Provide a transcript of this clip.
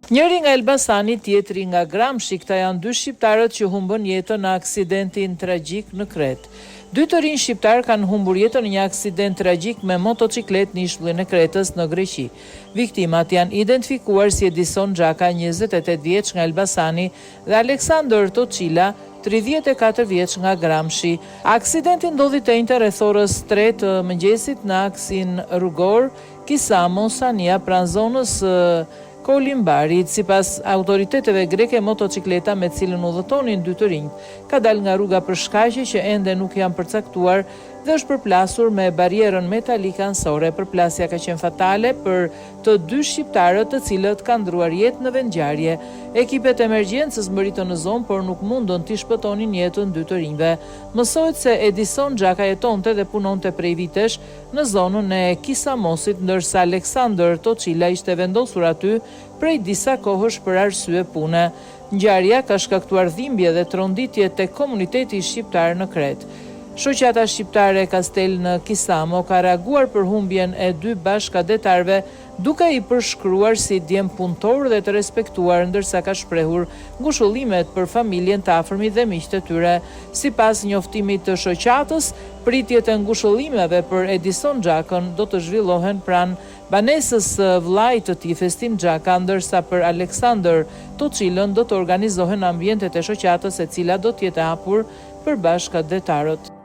Njëri nga Elbasani, tjetri nga Gramshi, këta janë dy shqiptarët që humbën jetën në aksidentin tragjik në Kretë. Dy të rinj shqiptarë kanë humbur jetën në një aksident tragjik me motoçikletë në ishullin e Kretës në Greqi. Viktimat janë identifikuar si Edison Xhaka, 28 vjeç nga Elbasani dhe Aleksandër Toçila, 34 vjeç nga Gramshi. Aksidenti ndodhi të enjten rreth orës 3 të mëngjesit në aksin rrugor Kisamo, Sania, pranë zonës së Kolimbarit. Sipas autoriteteve greke, motoçikleta me të cilën udhëtonin dy të rinjtë, ka dalë nga rruga për shkaqe që ende nuk janë përcaktuar dhe është përplasur me barrierën metalike anësore. Përplasja ka qenë fatale për të dy shqiptarët, të cilët kanë ndërruar jetë në vendngjarje. Ekipet e emergjencës mbërritën në zonë, por nuk mundën t'i shpëtonin jetën dy të rinjve. Mësohet se Edison Xhaka jetonte dhe punonte prej vitesh në zonën e Kisamosit, ndërsa Aleksandër Toçila ishte vendosur aty prej disa kohësh për arsye pune. Ngjarja ka shkaktuar dhimbje dhe tronditje tek komuniteti shqiptar në Kretë. Shoqata Shqiptare Kastel në Kisamo ka reaguar për humbjen e dy bashkatdhetarëve duke i përshkruar si djem punëtorë dhe të respektuar, ndërsa ka shprehur ngushëllimet për familjen, të afërmit dhe miqtë e tyre. Sipas njoftimit të shoqatës, pritjet e ngushëllimeve për Edison Xhakën do të zhvillohen pranë banesës së vëllait të tij, Festim Xhaka, ndërsa për Aleksandër Toçilën do të organizohen në ambientet e shoqatës e cila do të jetë e hapur për bashkatdhetarët.